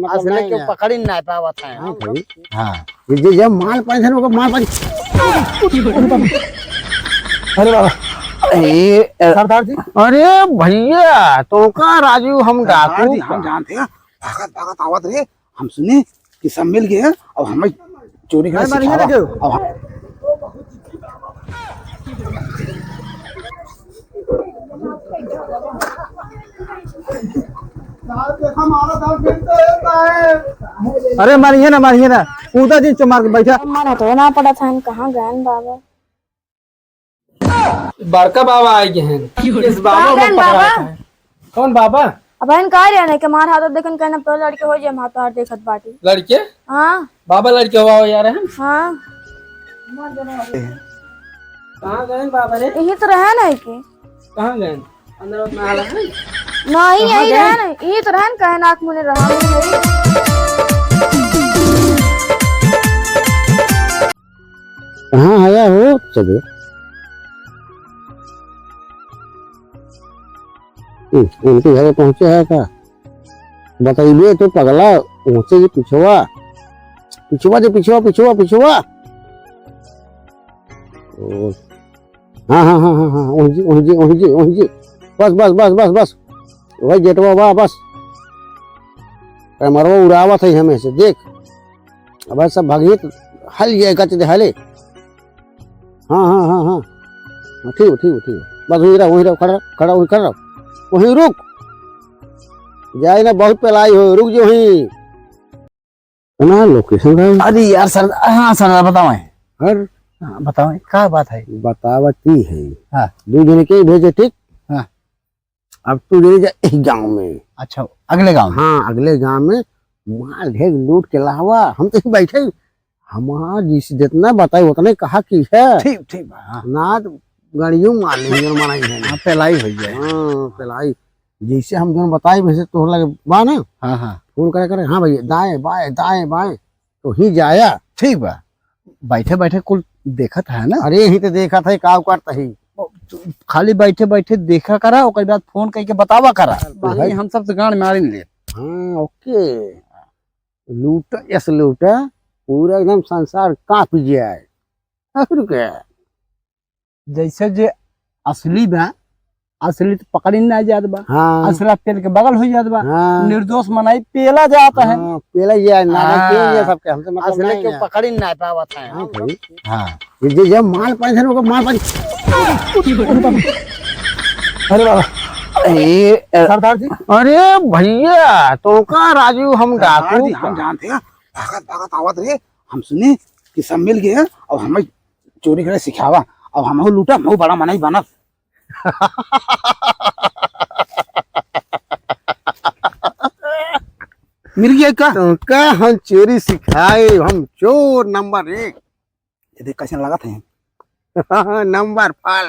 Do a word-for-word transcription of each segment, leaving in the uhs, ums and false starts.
मतलब असले नहीं के है। पकड़ ही ना पावत है। हाँ भाई। हाँ। ये जे, जे माल पानी था ना, ओकर माल पानी। अरे बाबा। ए, ए, सरदार जी। अरे भैया, तो का राजू, हम सरदार डाकू जी, हम का? जानते हैं, भागत भागत आवत रहे, हम सुने कि सब मिल गए हैं, अब हमें चोरी करे नहीं, मारिए ना सिखावा। क्यों? अब हम अरे मारिए ना, मारिए ना, कूदा जी चो मार के बैठा। मारा तो ना पड़ा था, हम कहाँ गए बाबा? बड़का बाबा आ गए हैं। इस बाबा कहाँ को गए पकड़ा बाबा? था। कौन बाबा? अब हम कह रहे हैं कि मार हाथ देखन कहना पहले लड़के हो जाए, हम हाथ हाथ देखत बाटी। लड़के? हाँ। बाबा लड़के हुआ हो यार हम। हाँ। कहाँ गए बाबा रे? यही तो रहे ना कि। कहाँ गए? अंदर उतना आला है? नहीं, कहाँ यही गए? रहे ना, यही तो रहे ना, कहे नाक मुने रहा। कहाँ आया हो चले? हम्म, उनके घरे पहुँचे है का? बताइए तो पगला, पहुँचे जी पिछवा, पिछवा जी, पिछवा, पिछवा, पिछवा। ओ, हाँ, हाँ, हाँ, हाँ, हाँ, ओही जी, ओही जी, ओही जी, ओही जी। बस, बस, बस, बस, बस। वही गेटवा बा, बस। कैमरवा उड़ावत है हमें से, देख। अब सब भागिए तो हल जाए, कच दे हले। हाँ, हाँ, हाँ, हाँ। हाँ, ठीक हो, ठीक हो, ठीक हो। बस वही रहो, वही रहो, खड़ा, खड़ा, वही खड़ा रहो। वहीं रुक। जाए ना, बहुत पेलाई हो, रुक जो वहीं। ना location रहा। अरे यार सर, हाँ सर, बताओ। हर हाँ, बताओ, का बात है? बतावत ही है। हाँ। दो जने के भेजे, ठीक? हाँ। अब तू जने जा एक गाँव में। अच्छा, अगले गाँव में? हाँ, अगले गाँव में। माल ढेर लूट के लावा, हम तो बैठे, हमार जिस जितना बताई उतने कहा कि है। ठीक, ठीक बा, हाँ। ना तो गाड़ियों मार लेंगे, मनाई है। हाँ, पेलाई हो जाए। हाँ, पेलाई। जैसे हम जौन बताई वैसे तोहर लगे बा ना। हाँ, हाँ। फोन करे, करे, "हाँ भैया, दाएं, बाएं, दाएं, बाएं।" तो ही जाया। ठीक बा। बैठे, बैठे कुल देखत है ना। अरे, यही तो देखत है, का करत है। खाली बैठे, बैठे देखा करा, ओकर बाद फोन करके बतावा करा। चल, बाकी भाई। हम सब से गांड मारिन ले। हाँ, ओके। लूटा, यस लूटा, पूरा एकदम संसार कांप जाए। और क्या? जैसे जे असली बा, असली तो पकड़ी ना जात बा। हाँ। असला पेल के बगल हो जात बा। हाँ। निर्दोष मनाई पेला जात है। हाँ, पेला जाए, ना, ना, हाँ। पेल जाए सबके, हमसे मतलब असली नहीं के है। पकड़ी ना पावत है। हाँ भाई। हाँ। ये जे, जब माल पानी था ना, ओकर माल पानी। अरे बाबा। ए, ए, सरदार जी। अरे भैया, तो का राजू, हम सरदार डाकू जी, हम का? जानते हैं, भागत, भागत आवत रहे, हम सुने कि सब मिल गए हैं, अब हमें चोरी करे सिखावा, अब हम लूटा, हम बड़ा मनई बनब। मिल गया का? तो का हम चोरी सिखाए, हम चोर नंबर एक। ये देख कैसे लगत है। नंबर फल।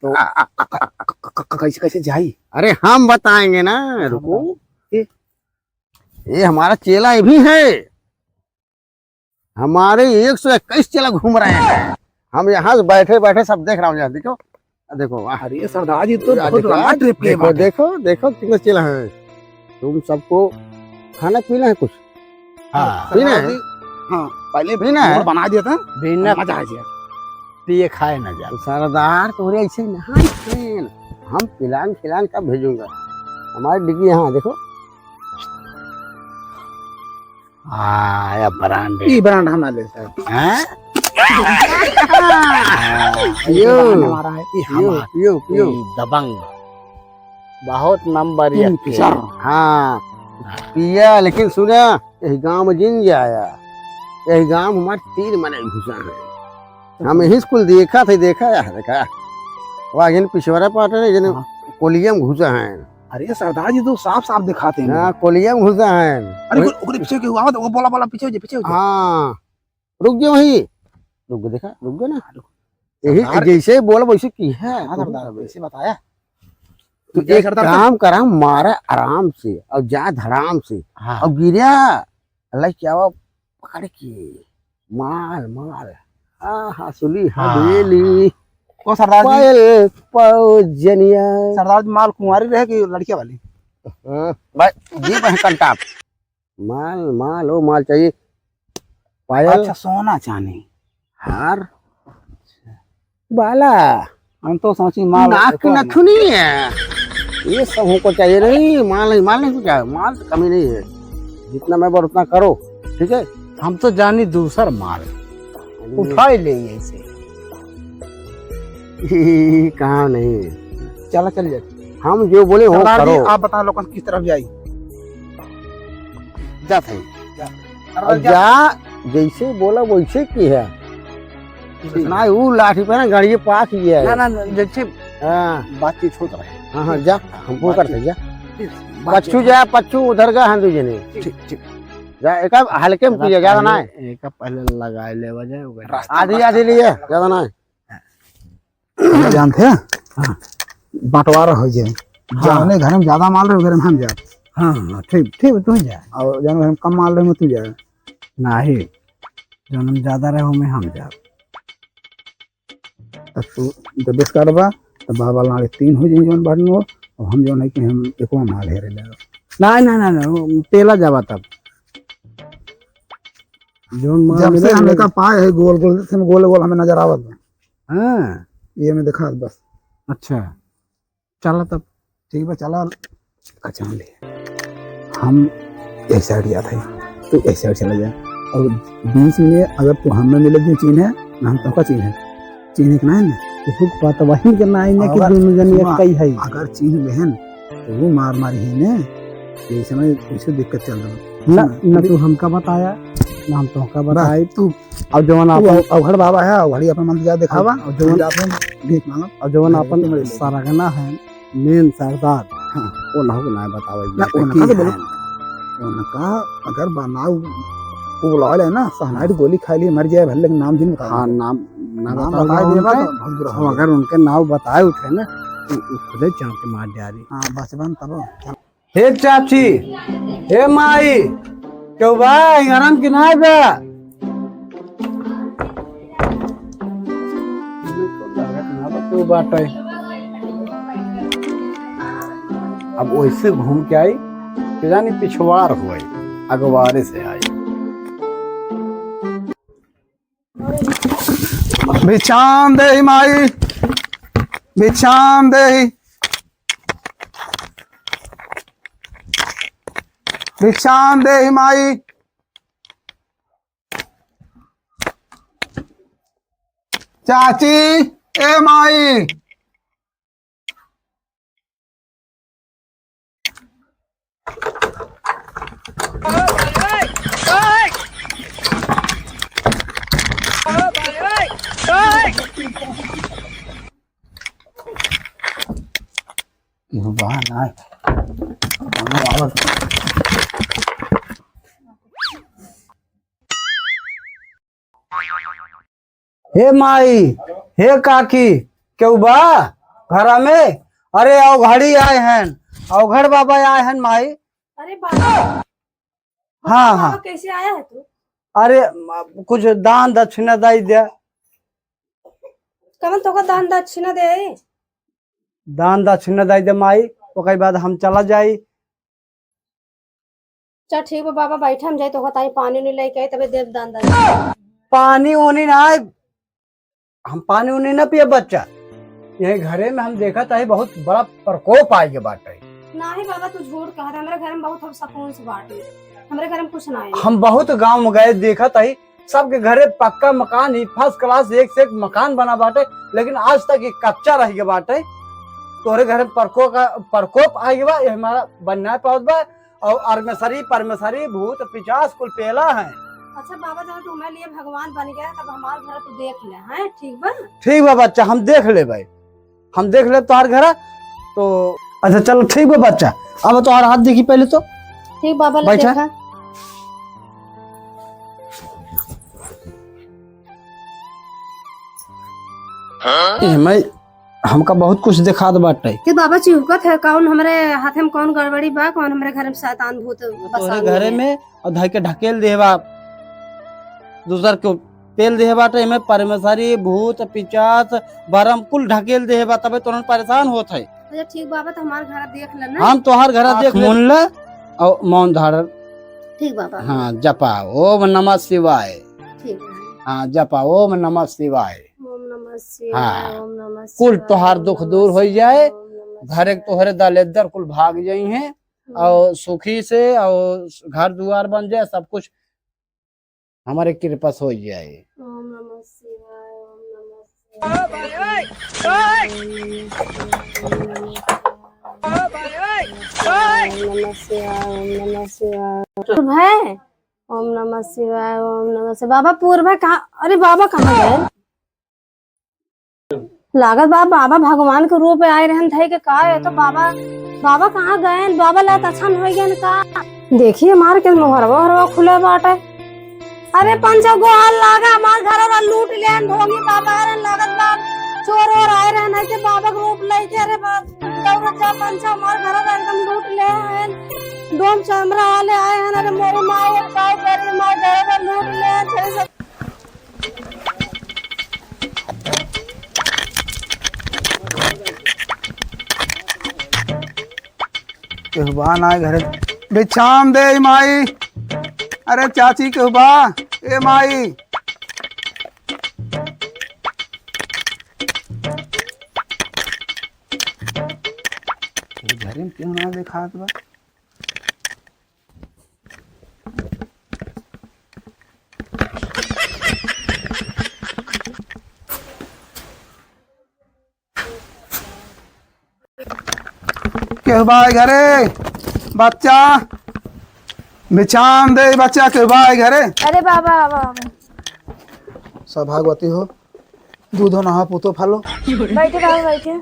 तो क-, क-, क-, क-, क-, कैसे, कैसे जाई? अरे हम बताएंगे ना, हाँ, रुको। बताओ। ये, ये हमारा चेला ये भी है। हमारे एक सौ इक्कीस चेला घूम रहे हैं। हम यहाँ से बैठे बैठे सब देख रहा हूँ, यहाँ देखो, देखो, वाह। अरे सरदार जी तो ये बहुत देखो, लंबा ट्रिप के देखो, बाद है। देखो, देखो कितने चेला हैं। तुम सबको खाना पीना है कुछ? हाँ। पीना है? सरदार जी, हाँ, पहले पीना है? बना दिया था, पीना मजा आ गया। पिए खाए ना जा। तो सरदार तोरे ऐसे नहीं खाएन। हम पिलान खिलान कब भेजूंगा? हमारी डिग्गी यहाँ देखो। हाँ, या ब्रांड है। ई ब्रांड हम ना ले सर। हैं? यो, ब्रांड हमारा है। ई पियो, हमारा। पियो, पियो। ई दबंग। बहुत नंबर एक के। हाँ, पिया, लेकिन सुना, यही गांव में जिन जाया, यही गांव में हमारे तीन मने घुसा है। हम यही स्कूल देखा थे, देखा है, देखा। वह जिन पिछवाड़ा पाटे रहे, जिन हाँ। कोलिया में घुसा है। अरे सरदार जी तो साफ साफ दिखाते हैं। हाँ, कोलिया में घुसा है। अरे, ओकरे पीछे के हुआ, वो बोला, बोला, पीछे हो जा, पीछे हो जा। हाँ, रुक गए वहीं। रुक गए, देखा, रुक गए ना। हाँ, रुक। यही सरदार जैसे बोला वैसे की है। हाँ, सरदार, कैसे बताया? तो जय एक सरदार। काम करा, मारा आराम से और जा धड़ाम से। हाँ। और गिरा, अल्लाह क्या हुआ, पकड़ के माल, माल। हाँ, हाँ, सुली हाँ, हवेली। हाँ। ओ सरदार जी। पायल पौजनिया। सरदार जी, माल कुंवारी रहे कि लड़किया वाली? हाँ, भाई, जी भाई कंटाप। माल, माल, ओ माल चाहिए। पायल। अच्छा, सोना चांदी। हार। बाला। हम तो सोची माल नाक एको नथुनी है। ये सब हमको चाहिए नहीं, माल नहीं, माल नहीं चाहिए, माल तो कमी नहीं है। जितना मैं बोल उतना करो, ठीक है? हम तो जानी दूसर माल। अरे। उठाई ले ऐसे। कहाँ नहीं है? चला, चल जाए। हम जो बोले वो सरदार जी, करो। आप बताओ लोगन किस तरफ जाई? जात है। जा। अब जा। जा, जैसे बोला वैसे की है। ठीक। ना, ऊ लाठी पे ना गाड़िए पास ही है। ना, ना, ना, जैसे हाँ। बातचीत होत रहे। हाँ, हाँ, जा, हम वो बातचीत। करते, जा। ठीक, बातचीत। पच्चू जा, पच्चू उधर का, हम दू जने। ठीक, ठीक। जा, एक हल्के में चला पिए, ज्यादा ना है। एक पहले लगाए ले वजह, वो रास्ता आधी, में आधी लिए, ज्यादा ना है। जानते हैं? हाँ। बंटवारा हो जाए। हाँ। जौने घर में ज्यादा माल रहे, घर में हम जाए। हाँ, हाँ, ठीक, ठीक, तू ही जा। और जौने घर में कम माल रहे, तू जा। नहीं, जौन ज्यादा रहे, ओमे हम जाब। तब तू जब बेस काटबा, तब बाबा लाड़े तीन हो जाई, जौन बाटन हो, और हम जौन है कि हम एको माल हेरे लेब। नहीं, नहीं, नहीं, नहीं, वो पेला जाबा तब। जौन माल जब मिले, से हम मिले। एका पाए है गोल गोल, से गोल गोल हमें नजर आवत बा। हाँ। ये में देखा बस। अच्छा। चला तब। ठीक बा, चला। अच्छा, हम ले। हम यही side जात है, तू यही side चला जा। और बीच में अगर तू हमें मिले जो चीन्हे, ना हम तोका चीन्हे। चीन्हे के ना है ना, तो हुक बात वही के ना है ना कि अगर दोनों जन एक सुना, कई है। अगर चीन्ह लेहन, तो वो मार मारी है ने, यही समय कुछ दिक्कत चल रहा है। ना, सुना, ना तू हमका बताया, ना हम तोका बस, बताई। तू अब जवन तू आपन अव-, अवघड़ बाबा है, अवघड़ी अपन मन से जा दिखावा, अब जवन, जा अपन भीख मांगा। अब जवन हाँ, अपन तुम्हारे लिए। सरगना है, main सरदार, हाँ। वो ना, वो ना बतावे, ना, ये वो ना की का तो बोलो। है। वो ना का, अगर बा-, नाव को बुलावा ले ना, सहनाई गोली खा ली, मर जाए, भले लेकिन नाम जिन बतावे। हाँ, नाम ना नाम बतावे बताए उनके, देबा तो बहुत बुरा अब होगा। अगर उनके नाव बताए उठे ना, तो वो खुदे चाँप के मार डारी। हाँ, बचवन तब। हे चाची, हे माई, केहू बा, ई घर में कि नाई बा? लागत ना बा केहू बाटे। अब वैसे घूम के आई, कि जानी पिछवार हुए, अगवारे से आई। भिक्षाम देहि माई, भिक्षाम देहि, भिक्षाम देहि माई। चाची, ए माई। हे माई, हे काकी, केहू बा घरा में? अरे, अवघड़ी आए हैं, अवघड़ बाबा आए हैं माई। अरे बाबा, हाँ, बाबा, हाँ। कैसे आया है तू? अरे, म-, कुछ दान दक्षिणा दे दे। कवन तोका दान दक्षिणा दे? दान दक्षिणा दे दे माई, ओकरे बाद हम चला जाई। चल ठीक बा बाबा, बैठा, हम जाई तो ताई पानी उनी लेके आई, तबे देव दान दक्षिणा। पानी उनी ना, हम पानी उनी ना पिए बच्चा। यही घरे में हम देखत है बहुत बड़ा प्रकोप आए के बाटे। नाही बाबा, तू झूठ कहत है, हमरे घर में बहुत हम सुकून से बाटे, हमरे घर में कुछ ना है। हम बहुत गाँव में गए देखत है, सबके घरे पक्का मकान ही, first class, एक से एक मकान बना बाटे, लेकिन आज तक ये कच्चा रह गया बाटे। तोहरे घर में प्रकोप का, प्रकोप आ गया बा, ये हमारा बन ना पावत बा। और अरमेसरी, परमेसरी, भूत, पिचास कुल पेला है। अच्छा बाबा, जब तुम्हारे लिए भगवान बन गया, तब हमार घर तू देख ले, हैं? ठीक बा? ठीक बा बच्चा, हम देख ले भाई। हम देख लेब तोहार घरा। तो अच्छा, चलो, ठीक बा बच्चा, अब तोहार हाथ देखी पहले तो। ठीक बाबा, ले बैठा। देखा। ए, मैं, हमका बहुत कुछ देखात बाटे। के बाबा चिहुकत है, कौन हमरे हाथे में कौन गड़बड़ी बा, कौन हमरे घर में शैतान भूत बसा तोहरे हुए घरे है? में और धई के ढकेल देहे बा, दूसर के पेल देहे बाटे, एमे परमेसरी, भूत, पिचास, बरम कुल ढकेल देहे बा, तबे तोरन परेशान होत है। अच्छा ठीक बाबा, तो हमार घर देख लेना। हम तोहार घर आँख देख ले। मून ले और मौन धारण। ठीक बाबा। हाँ, जपा ओम नमः शिवाय। ठीक है। हाँ, जपा ओम नमः शिवाय। ओम नमः शिवाय, हाँ। ओम नमः कुल शिवाय, तोहार ओम दुख नमः दूर होइ शिवाय, जाए, ओम नमः घरे शिवाय। तोहरे दलेद्दर कुल भाग जइहें, हम्म। और सुखी से और घर दुआर बन जाए, सब कुछ हमारे कृपा से होइ जाए। ओम नमः शिवाय, ओम नमः शिवाय। ओम नमः शिवाय, ओम नमः शिवाय, ओम नमः शिवाय, ओम नमः शिवाय। पूर्व है? ओम नमः शिवाय, ओम नमः शिवाय। बाबा पूर्व है कहाँ? अरे बाबा कहाँ गए? लागत बा बाबा भगवान के रूप में आए रहन थे कि का है तो बाबा, बाबा कहाँ गए? बाबा ला तो अच्छा न हो गए का? देखिए मार के मोहरवा ओहरवा खुले बाटे। अरे पंचो गोहार लागा, हमार घर वाला लूट लेन, ढोंगी बाबा रहन लागत बा, चोर ओर आए रहन है कि बाबा के रूप लेके। अरे बा-, दौड़त जा पंचो, हमार घर वाला एकदम लूट ले हैं, डोम चमरा वाले आए हैं। अरे मोरे माई, अरे बाप, अरे माई, घर वाला लूट ले हैं, छे सब केहू बा ना घरे। बिछाम दे माई। अरे चाची केहू बा? ए माई। ये घरे में केहू ना देखात बा। केहू बा घरे? बच्चा, बिछान दे बच्चा, केहू बा घरे? अरे बाबा, बाबा, बाबा। सौभाग्यवती हो, दूधो नहा पूतो फलो। बैठे बाबा, बैठे।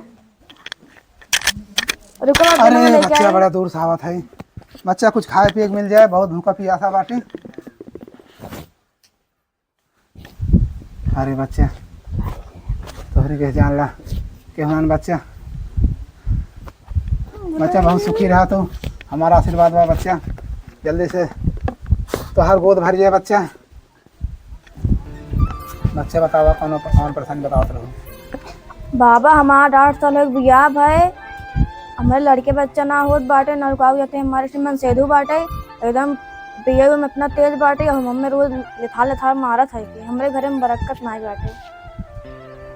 रुको, मैं अरे बना लेके बच्चा, आई। बड़ा दूर से आवत है। बच्चा, कुछ खाए पिए के मिल जाए, बहुत भूखा पियासा बाटी। अरे बच्चा, तोहरे के जान ला, केहू ना बच्चा। बच्चा, बहुत सुखी रहा तू, हमारा आशीर्वाद बा बच्चा। जल्दी से तोहार गोद भर जाए बच्चा। बच्चा बतावा, कौनो प-, कौन परेशानी बतावत रहो। बाबा, हमार आठ साल हो बियाह भए, हमरे लड़के बच्चा ना होत बाटे, ना रुकाऊ जाते, हमारे से मनसेधु बाटे, एकदम पिए में इतना तेज बाटे, और हमें रोज लेथार लेथार मारत है कि हमरे घरे में बरकत नाई बाटे,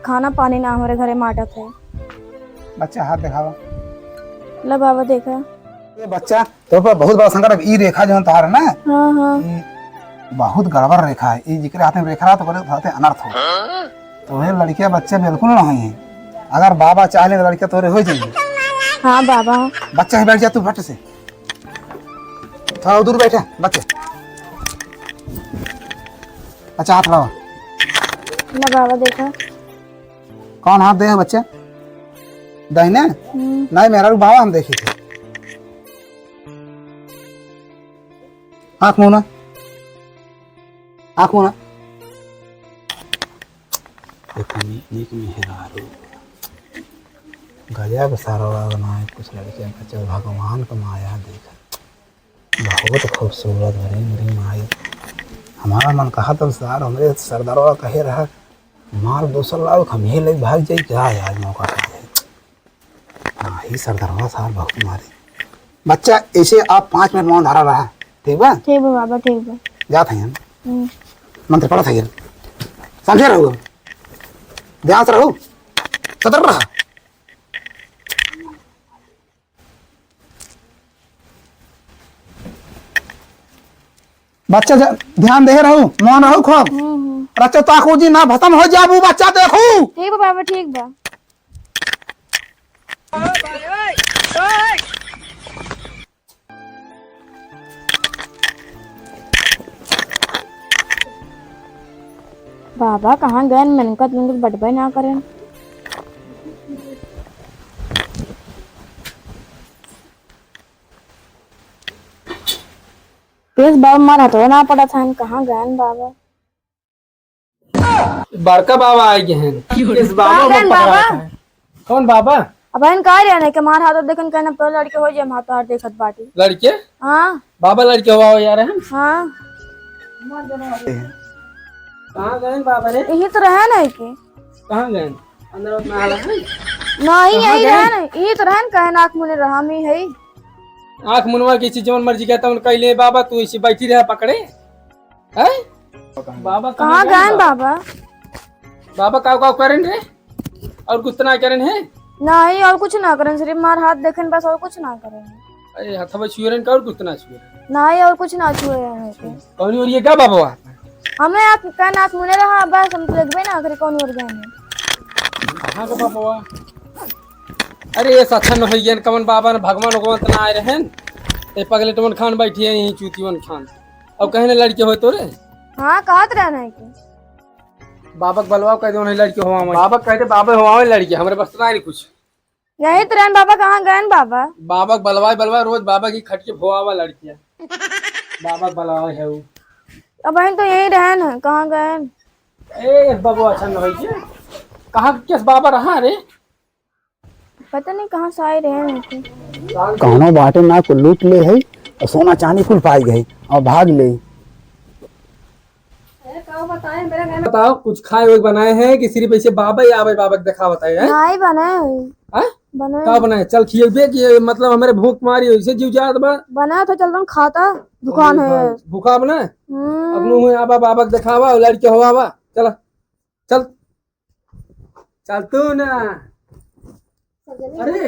खाना पानी ना हमरे घरे में आटत है। बच्चा, हाथ दिखावा। ला बाबा, देखा। ये बच्चा, तो पर बहुत बड़ा संकट है। ई रेखा जौन तोहार है ना, हाँ, हाँ। ई बहुत गड़बड़ रेखा है। ई जिकरे हाथ में रेखा रहा तो ओकरे साथे अनर्थ हो। तोहरे लड़किया बच्चा बिल्कुल ना होई है। अगर बाबा चाह ले तो लड़किया तोहरे हो जाएगी। हाँ बाबा। बच्चा ही बैठ जा तू फट से। थोड़ा दूर बैठा बच्चे। अच्छा हाथ लावा। ना बाबा देखा। कौन हाथ दे है बच्चा? दाहिने? हम्म। नहीं, मेहरारू बावा हम देखी थे। आँख मुना, आँख मुना। इतनी नीक मेहरारू। गजब सरवा बनाए कुछ लड़कियाँ का, चल भगवान का माया देख। बहुत खूबसूरत भरी मेरी माई। हमारा मन कहा तब सार हमरे सरदारवा कहे रहा, मार दोसर लाओ, हम ये ले भाग जाई क्या यार, मौका पे। हाँ, ही सरदारवा सार बहुत मारे। बच्चा, ऐसे आप पाँच मिनट मौन धारा रहा, ठीक बा? ठीक बा बाबा, ठीक बा। जात हैं हम। हम्म। मंत्र पढ़त है, समझे रहो, ध्यान से रहो, सतर्क रहा। बच्चा जा-, ध्यान दे रहू, मौन रहू खूब। हम्म, हम्म। रचो ताकू जी ना भसम हो जाबू, बच्चा देखू। ठीक बा बाबा, ठीक बा। बाबा कहाँ गए? मनकत मनकत बटबे ना करें। केस बाबा मार हथवा ना पड़ा था, कहाँ गए बाबा? बड़का बाबा आ गए हैं। इस बाबा कहाँ को गए बाबा? पकड़ा था। कौन बाबा? अब इन कह रहे हैं कि मार हाथ देखन कहना तो लड़के हो जाए, मार तो हाथ देखत बाटी। लड़के? हाँ। बाबा लड़के हुआ हो यार हम। हाँ। कहाँ गए बाबा रे? यही तो रहे ना कि। कहाँ गए? अंदर में आला है? नहीं, कहाँ यही गए? रहे ना, यही तो रहे ना, कहे नाक मुने रहा मी है। आँख मुनवा के चीज जवन मर्जी कहता उन कइले बाबा, तू इसे बैठी रहा पकड़े। हैं? बाबा कहाँ कहाँ गए गए बाबा? बाबा? बाबा काव काव करेन रे? और कुछ तो ना करेन है? नहीं, और कुछ ना करेन, सिर्फ मार हाथ देखेन बस, और कुछ ना करेन। अरे हथवा छुएरन का और कुछ ना छुएरन? नहीं, और कुछ ना छुए हैं तो। कौन और ये का बाबा? हमें आप का नाक मुने रहा बस, हम तो देखबे ना करे कौन और गए हैं। कहाँ का बाबा? अरे ये सत्सन हो गया, कमन बाबा ने भगवान भगवान तो ना आए रहन। ए पगले टमन खान बैठी है यहीं चूतीवन खान। अब कहने लड़के हो तो रे? हाँ, कहत रहना है कि बाबक बलवाओ, कह दो नहीं लड़के हो आवे। बाबक कहते बाबे हो आवे लड़के, हमरे बस तो नहीं कुछ। यही तो रहन बाबा, कहाँ गए बाबा? बाबक बलवाए, बलवाए, रोज बाबा की खट के भोआवा लड़किया। बाबक बलवाए है वो। अब बहन तो यही रहन है, कहाँ गए? ए बाबा, अच्छा न होई के। कहाँ किस बाबा रहा रे? पता नहीं कहाँ से आए रहे हैं। कहनो बाटे ना, कुल लूट ले है और सोना चांदी कुल पाई गई और भाग ले। बताओ, कुछ खाए हुए बनाए हैं कि सिर्फ ऐसे बाबा ही आवे, बाबा के देखावत है, हैं? नहीं बनाए हैं। हैं? बनाए का हैं। बनाए? चल खिएबे कि ये, मतलब, हमारे भूख मारी, ऐसे जीव जात बा। बनाए तो चलता हूँ, खाता दुकान अरे है। भाई, भूखा बना? हम्म। अपनों हुए आबा, बाबा के देखावा, और लड़के हो आवा। चला, चल। चल तू ना। अरे,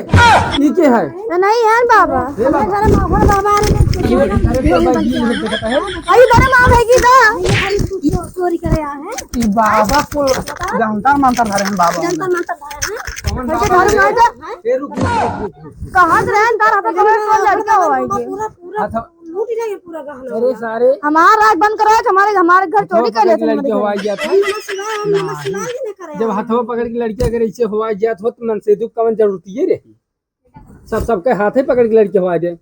ई के है? ना, नहीं है बाबा। हे बाबा। हमारे घर में हमारे बाबा आ रहे हैं। अरे, तो भाई, ये है, देखता है? अरे, बड़ा बाबा है की बा? ये खाली चो-, चोरी करे आए हैं। ई बाबा को जंतर मंतर धरे हैं बाबा। जंतर मंतर धरे हैं। कौन वैसे बाबा घर है? में आए थे। ए, रुक, रुक, रुक, रुक, रुक। कहाँ से रहन तार, हमें खबर कौन लड़का हुआ है ये? पूरा, पूरा हाँ, तो लूट ही लेंगे पूरा गहना अरे वाला। सारे। हमारा राज बंद करो, हमारे, हमारे घर चोरी कर लेते हैं, लड़के हमारे घर। हवाई जात है। हम नमक सुनाए, हम नमक नहीं। सुनाए ही नहीं करे जब यार। हथवा पकड़ के लड़किया अगर ऐसे हवाई जात हो तो मनसेधु कवन जरूरत ये रही? सब सबके हाथे पकड़ के लड़के हवाई दे।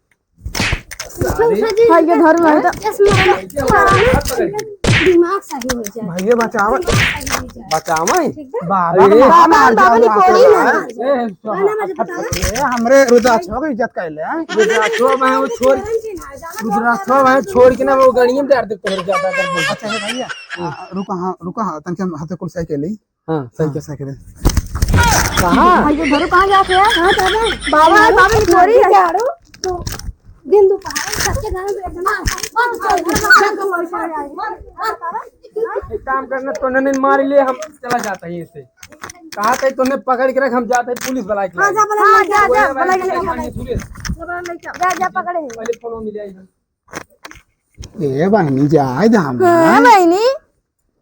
उठो, उठो जी। भाई, ये धर्म है तो। इस मारा में, ऐसे हवाई जात पकड़ के। दिमाग सही हो जाए। भैया बचाओ। दिमाग सही हो जाए। बचाओ। ठीक बा? बाबा अरे। को मार बाबा दिया नहीं हुआ कोई है। ना। ए, गाना बजे बताओ। ए, हमरे रुद्राक्ष हो गई इज्जत कर ले, हैं? रुद्राक्ष हो, मैं वो छोड़, रुद्राक्ष हो, मैं छोड़ के ना वो गड़िया में डाल दे तोहरे ज्यादा कर बोल। अच्छा है भैया, आ, रुको, हाँ, रुको, हाँ, तनके हम हाथे कुल सही कर ली। हाँ, सही कर, सही कर। कहाँ? भाई, ये घरों कहाँ जाते हैं? कहाँ जाते हैं? बाबा, बाबा की चोरी है। झाड़ू, तो दिन दोपहर सबके घर में बैठना। एक काम करना, तोने नहीं मार ले, हम चला जाता है इसे। कहा थे तोने पकड़ के रख, हम जाते हैं पुलिस बुला के हाँ, लाए। जा, बुला हाँ, लेके जा, आ। जा, बुला के लेके आ। पुलिस। जा, बुला लेके आ। जा, जा, पकड़े। पहले फोन मिल जाएगा। ए बहनी, जाए दे हम। हाँ, बहनी।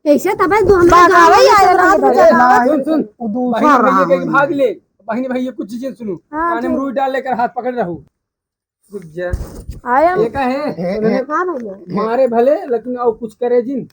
कैसे तबे दो हमारे बहकावे गाँव में आए सब रहा रात में था। जगावत नहीं, सुन, सुन। वो दूसरा बहनी भैया रहा के है। भाग ले। बहनी भैया कुछ चीजें सुनो। हाँ, कान में ठीक। रुई डाल लेकर हाथ पकड़ रहो। रुक जा। आया। ये का है? हे, हे। हाँ भैया। मारे भले, लेकिन और कुछ करे जिन,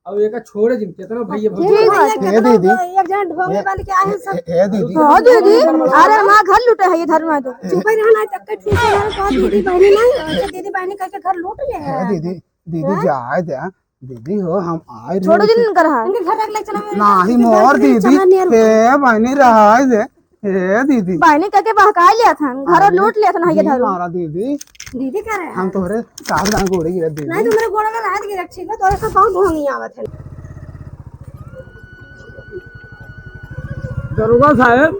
और ये का छोड़े जिन, कितना भैया ठीक भौजी। बात। भैया, हे कितना दीदी। दो, एक जन ढोंगे हे, बन के आए हैं सब। हे, हे दीदी। हाँ दीदी, अरे हमारा घर लूटे है ये धर्म है तो। चुप ही रहना, तब तक चुप ही रहना, तो दीदी बहनी नहीं, अच्छा दीदी बहनी करके घर लूट ले हे हैं। दीदी, दीदी हाँ? जाए दे, दीदी हो, हम आए रहे छोड़ो थे। जिन कर हाथ। इनके घर रख ले, चला मेरे नहीं, घर मोर चला दीदी, चला मेरे हे बहनी रहा है जे, हे दीदी। बहनी कह के बहका लिया था, घर अरे, लूट लिया था ना, ये नहीं धरो। मारा दीदी। दीदी कह रहे हैं। हम तोहरे साथ गाँव गोड़े गिरत दीदी। नहीं, तुम्हारे गोड़ा का राहत गिरत, ठीक है, तोरे से बहुत ढोंगी आवत है। दरोगा साहब।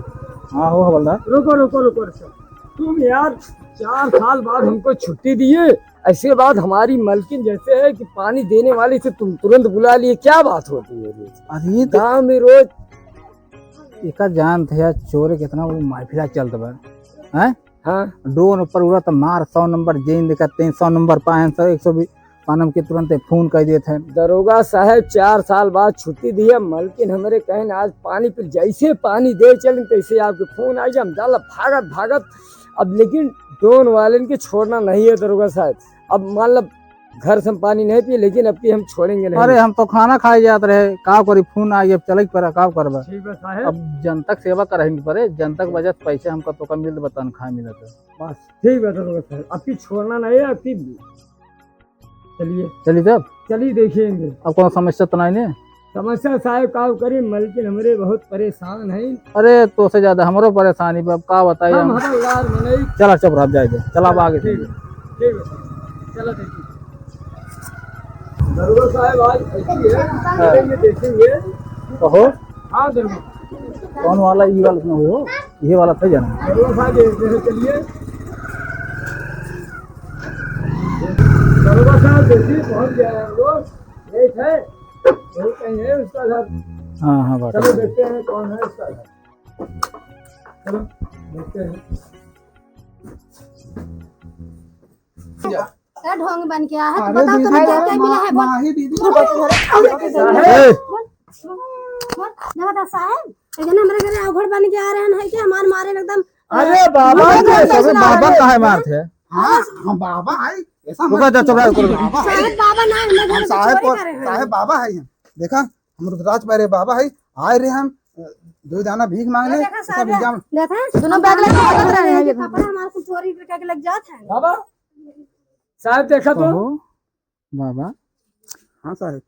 हाँ, हो हवलदार। रुको, रुको, रुको, रुको। तुम यार, चार साल बाद हमको छुट्टी दिए, ऐसे बात हमारी मलकिन जैसे है कि पानी देने वाली से तुम तुरंत बुला लिए, क्या बात होती है रोज? अरे तो गाँव में रोज। एका जानत है यार, चोरे कितना वो माफिया चलत बा, हैं? हाँ। ड्रोन ऊपर उड़त मार, सौ नंबर जेन देखा, तीन सौ नंबर पाए, सौ, एक सौ बीस पानम के तुरंत फोन कर देत है। दरोगा साहब, चार साल बाद छुट्टी दिया, मलकिन हमरे कहन आज पानी पी, जैसे पानी दे चलिन तैसे आपके फोन आ गया, हम जाला भागत भागत। अब लेकिन ड्रोन वालन के छोड़ना नहीं है दरोगा साहब। अब मान लो घर से हम पानी नहीं पिए, लेकिन अब की हम छोड़ेंगे नहीं। अरे हम तो खाना खाए जात रहे, का करी, फोन आ गया, अब चले के पड़ा, का करबा? ठीक बा साहब। अब जनता के सेवा करेंगे पड़े, जनता के वजह से पैसे हमका तो कम मिलत बा, तनख्वाह मिलत है। बस ठीक बा दरोगा साहब, अब की छोड़ना नहीं है, अब की चलिए। चलिए तब। चलिए देखेंगे। अब कौनो समस्या तो नहीं ने? समस्या साहब का करी, मलकिन हमरे बहुत परेशान हैं। अरे तोसे ज्यादा हमरो परेशानी बा, अब का बताई हम हम। हवलदार मनई। चला चुप रह, जाए दे। चला अब आगे ठीक चलिए। है, ठीक है। चला देखिए। दरोगा साहब आज ऐसी है, हाँ। चलेंगे देखेंगे। कहो। हाँ दरोगा। कौन वाला, ई वाला न हो, ये वाला था जाना। दरोगा साहब ये, ये चलिए। देखिए, पहुंच गया है हम लोग। यही है, यही कहीं है उसका घर। हाँ, हाँ, बात चलो है। देखते हैं कौन है उसका घर। चलो, देखते हैं। क्या ढोंग बन के आया है? तू अरे बता, दीदी, तोरा क्या, क्या मिला है? बोल। माही दीदी, ए! बोल, बोल, ना बता साहेब, लेकिन हमरे घरे अवघड़ बन के आ रहे हैं कि हमार मारे एकदम, अरे बाबा, बोल, ये बोल, सभी बोल, बाबा बोल। काहे मारत है? हाँ, हम बाबा है, ऐसा रुका मत जा, चुप रहा, रुका, रुका। बाबा। साहेब बाबा ना, हम लोग हम साहेब चोरी को, करे हैं। साहेब बाबा है हम। देखा, हम रुद्राक्ष बारे बाबा है, आए रहे हम, दो दाना भीख मांग ले, देखा ऐसा साहेब, भीख मांग। देखा, दोनों बैग लेके भागत रहे हैं ये कपड़ा हमारे कुल चोरी करके लग जात है। बाबा, साहेब देखा तो। ओहो, बाबा। हाँ साहेब।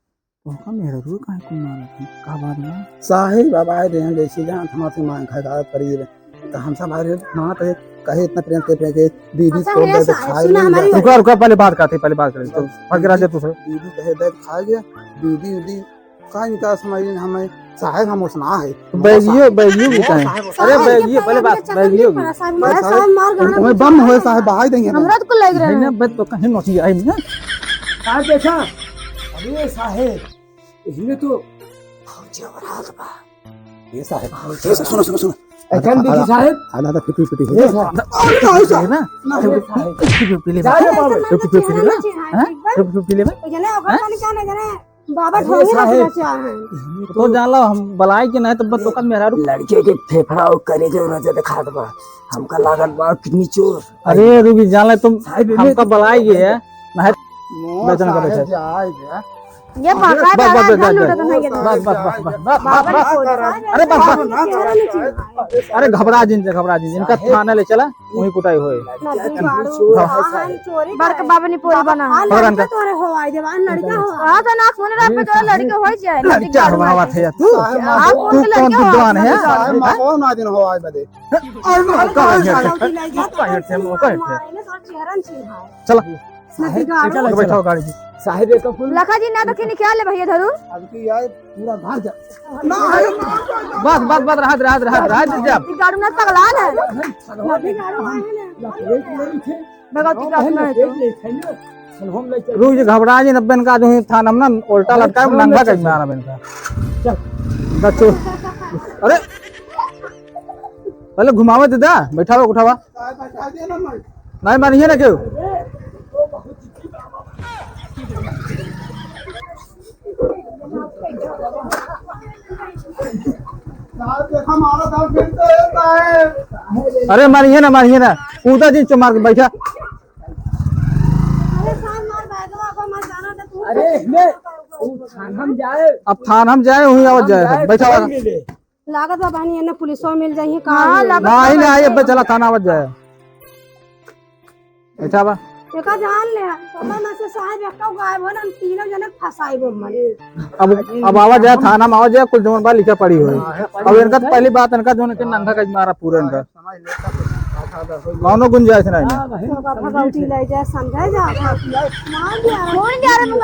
ओका मेहररुआ काहे कुल मारत है? का बात बा? साहेब, बाबा आए रहे हैं, जैसे जान हमारे से मांग खाए का पड़ी है। तो हम सब आए रहे, माँ तो कहे इतना प्रेम से, प्रेम से, दीदी अच्छा, को ये दे दे, साहेब, खाए सुना नहीं हमारी जाते। रुका, रुका, पहले बात करते, पहले बात करते। तो भाग के राजा तू सब। दीदी कहे दे खाए गया, दीदी, दीदी, का इनका समझ नहीं हमें, साहेब हम उसना है। बैगियो, बैगियो भी वो कहें। साहेब उसना अरे है। बैगियो, पहले बात, बैगियो भी। साहेब, साहेब, साहेब मार गाना हमें बम होए साहेब, बहाई देंगे हम। हमरा तो कुल लग रहा है। है ना, बस तो कहीं नोची आई ना। साहेब देखा, अरे साहेब, इसमें तो फौजी और हाथ बा। ये साहेब, ये साहेब, सुनो, सुनो, सुनो। अरे, अरे, दीदी साहेब। आधा, आधा फिफ्टी फिफ्टी हो ये गया। साहेब। अरे, नहीं, साहेब। ना, ना, ये साहेब। फिफ्टी फिफ्टी ले जा रे बा। बाबू। फिफ्टी फिफ्टी ले बा। चेहरा नहीं चिढ़ाए, हाँ? ठीक बा? फिफ्टी फिफ्टी ले बा। तो जने ओकर हाँ? खाली क्या ना जने, बाबा अरे, ढोंगी साहेब। रखना चाहे। तो जान लो, हम बलाई के नहीं, तो बस ओकर मेहरारू। लड़के के फेफड़ा और करेजा और रजा दिखात बा। हमका लागत बा, किडनी चोर। अरे, रुकी, जान ले तुम, साहेब, हमका बलाई के है। नहीं, मोर बचन का साहेब बचन। जाए गया। ये अरे, पका बस, बस, बस, बस, बस। लूटत नहीं है। बस, बस, बस, बस, बस, बाबा बस, ने बस। बोला, अरे, बस, बस। बाबा ने बोला, अरे, घबरा जिन, घबरा जिन, इनका साहेब। थाना ले चला, वहीं कुटाई होए। नदी गाड़ू, हाँ। हाँ, हाँ, चोरी बड़का करे। बाबा ने पूरी बना। हाँ, पकड़ लड़का इनका। तोरे हो, आई देवा, लड़का हो। हाँ, तो ना सुन रहा, पे तो लड़का हो जाए, लड़का नदी गाड़ू हो, है। बात है यार, तू? साहेब, आप आप कौन तू से कौन लड़का हो? विद्वान है यार? साहेब, हैं? माँ, कौन आ दिन हो, आई बदे। अरे, कौन है? चला, उठी ले जा, तो कौन से मारे ने तोर चेहरा नहीं चिन्हा। चला। नदी गाड़ू। चलो, बैठाओ गाड़ी में। साहेब, एक फूल। लखा जी, ना तो खिन ख्याल है भैया धरू। अब की यार पूरा घर जा। ना, अरे, बस, बस, बस, रहत, रहत, रहत, रहत, जा। नदी गाड़ू ना पगला है। नदी गाड़ू आए हैं ना। लपेट ले थे। भगवती का अपना है तो। लपेट ले थे ना। चल, हम ले चल। रुक, ये घबरा जी, नब्बे इनका जो है, थान हम ना उल्टा लटका है, नंगा कर मारा इनका। चल। बच्चों। अरे। पहले घुमावे दे दा, बैठावा, उठावा। नहीं मानिए ना क्यों। अरे मानिए ना, मानिए ना, कूदा जी चो मार के बैठा। अरे साहब, मार बैगवा को मत जाना तो तू अरे, ले, वो थान हम जाए। अब थान हम जाए, वहीं आवत जाए, बैठा हुआ। लागत बा बहनी, एने पुलिसवा मिल जाई है का? हाँ, लागत नहीं, बा नहीं, बहनी। अब चला थाना आवत जाए। अच्छा बा। एका जान ले, पता ना से साहब एक्का गायब हो ना, हम तीनों जने फंसाई बो मने। अब, अब आवा जाए, थाना में आवा जाए, कुल जौन बा लिखा पड़ी होई। अब इनका तो पहली बात, इनका जौन के नंगा कज मारा पूरा इनका। कौनो गुंजाइश नहीं है। तो भगवती ले जाए, समझाए जा। मार दिया। कौन जा रहा है?